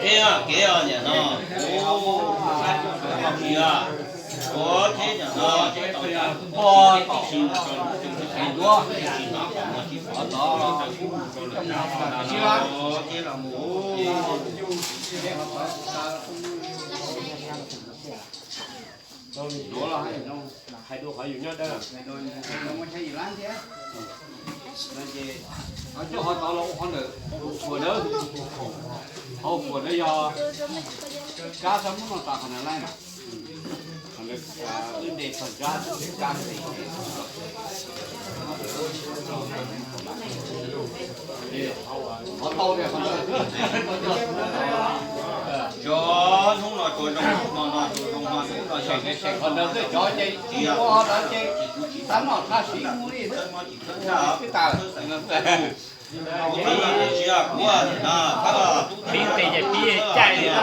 Kev, kev os niam no. Ua tsheb niam no, tsheb tau pog tom tsis no, tsis no, tsis no, tsis no, tsis no, tsis no, tsis no, tsis no, Duav los hais, hais dua qhov yus nyob dawb. Coj qhov tod los ua qhov ntawm tus khuam dawb. Qhov ua khuam ntawd yog kab sab muab no tas qhov ntawd laij mas. Qhov ntawd wb de txog kab, kab ntawd. Qhov tau tias qhov ntawd. Cov hnub no tsuas zoo, hmo no tsuas zoo, hmo hnub no yog qhov ntawd xwb, cov ces tsis ua qhov ntawd ces tab noj tshaj siv mus li xwb. Twb tas. Kuv tsis yog kuv no, pib nqis ces pib caij li no.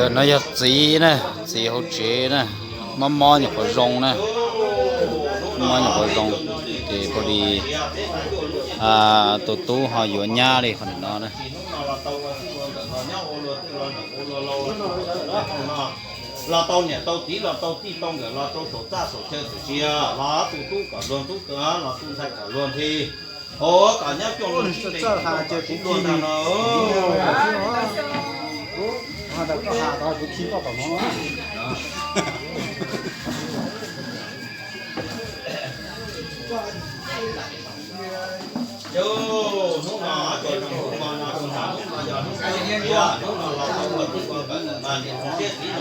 Ntawm no yog txiv na, txiv hauv tsev na, mob mob nyuam qhuav zoo na, mob nyuam qhuav zoo, ces pag li tus tub ho yuav nyab li qhov no na. Los tau niam tau txiv los tau tij tau nkawm los rau saum txaj saum chaw txawm sia los tus tub kom luag ntxub los tus ntxhais kom luag nthi, hos kom nyob coj luag sib ntees sib luag ntag no. Hnub no, hnub no los tau ua tij ua nkawm mas niam txiv txiv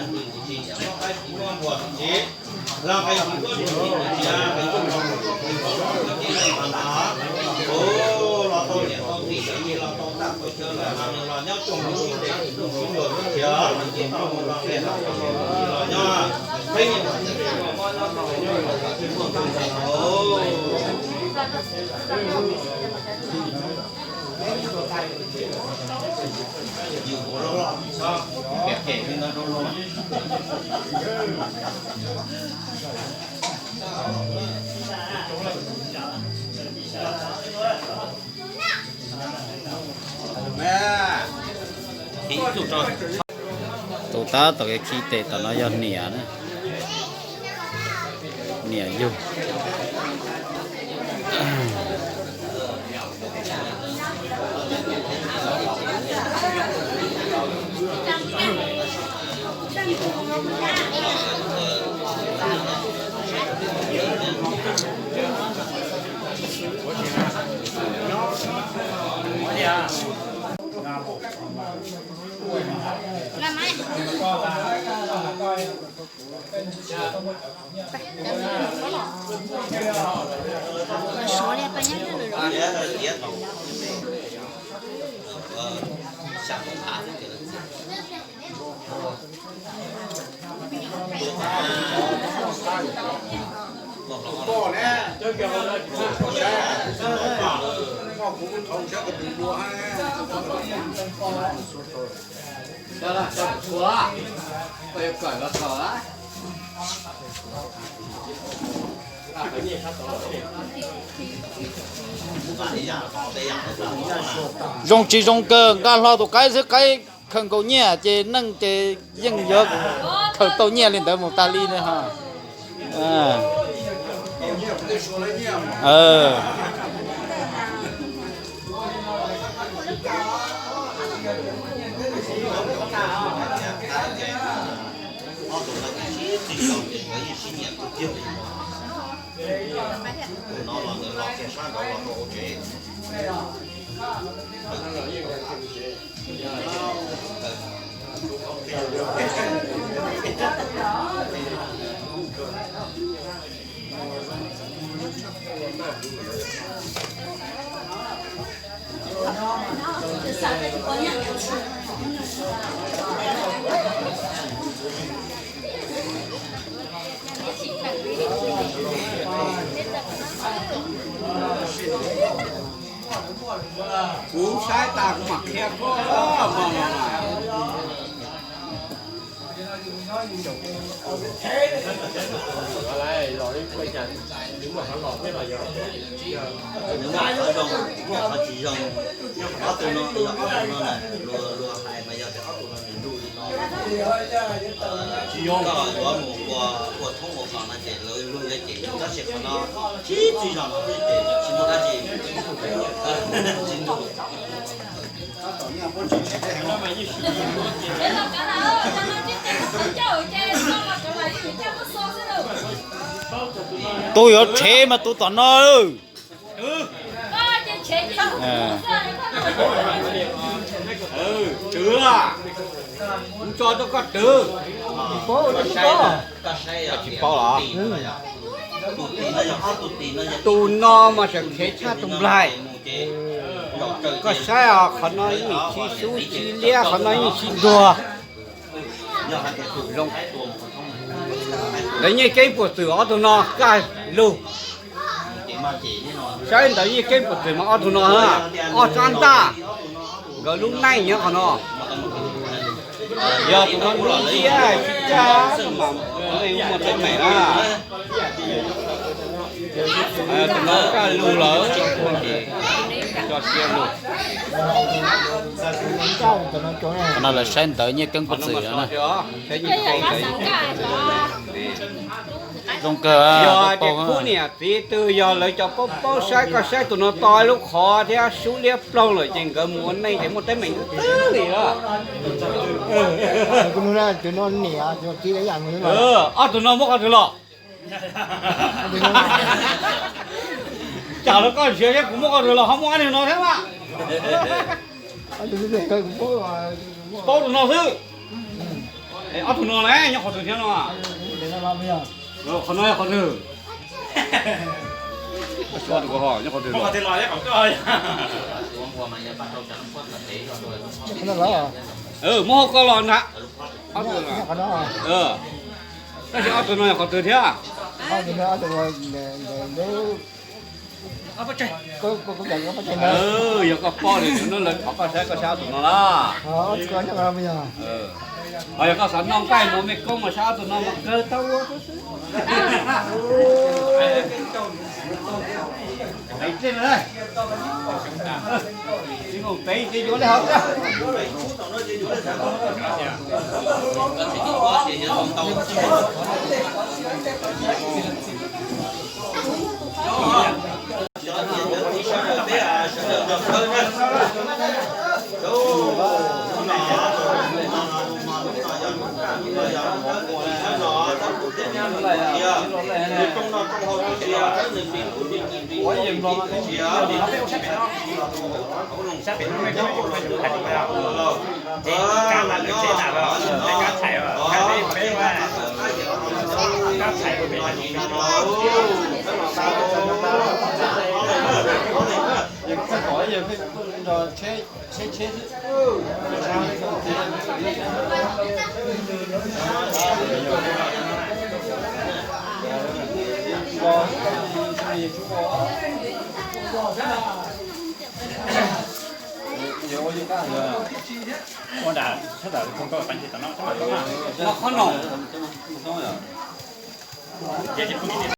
tsis nyiam, muab qaib txiv muab npua tsis los nqe txiv muab tsis tsis nyiam, nqe txiv los tau niam tau txiv los tau txaj tau chaw los nws los nyob coj luag sib ntees sib luag thiab los nyob peb nyiam Tus tab tom kev khi tes tom no yog niam na, niam yug. Zoo tsis zoo kawg nqa hlo tus qaib xwb, qaib khaws nkaus nyiaj ces neej ces yeej yuav khaws tau nyiaj li ntawd mus tas li na ho. Kuv saib tas kuv mam qhia koj. Nws muaj qhov zoo, muaj qhov tsis zoo, ob tug no, ob tug no na, luag hais mas yog tias ob tug no nws ntuj li. Koj yuav mus ua, ua thoob ua kos no ces lawv luag yuav cem, tab sis qhov no tib txij zog no xwb ces tsis muaj dab tsi, tsis muaj. Tus yuav tshev mas tus tom no. Twv, kuv tso rau koj twv. Tsis paub los? Tus no mas tseem khiav tshaj tus nplaig. Koj saib os, qhov no yeej tsis sub tsis liab, qhov no yeej tsis ntuag. Zoo. Ntawd Nyiaj Keeb Puas Txwm ob tug no kaj lug. Saib ntawd Nyiaj Keeb Puas Txwm mas ob tug no, ob sab ntaj, nkawd lub neej nyob qhov no. Yog tus no lub ntiab tsis kaj mas nej muaj teeb meem na. Tus no kaj lug lawm, tso siab lug. Qhov no lawv saib ntawv Nyiaj Keeb Puas Txwm no na. Zoo kawg. Yog tias khub niam txiv twg yog lawv cov paub paub saib, koj saib tus no to ib lub qhov thiab sub liab ploog lawm ces nkawd mus ua neej ces muaj teeb meem twg li os. Ob tug no muab qhov twg los? Tsam los koj nrhiav thiab kuv muab qhov twg los ho muaj ob niag no thiab mas. Paub tus no xwb. Ob tug no ne nyob qhov twg thiab no? Qhov no yog qhov twg? Nyob qhov twg? Muab hauv koj los ntag. Tab sis ob tug no yog qhov twg thiab? Yog koj paub li no lawv thov koj saib, koj saib ob tug no las. Ho yog koj xav noj nqaij mus mej koob mas saib ob tug no mas kawg tau ua xwb.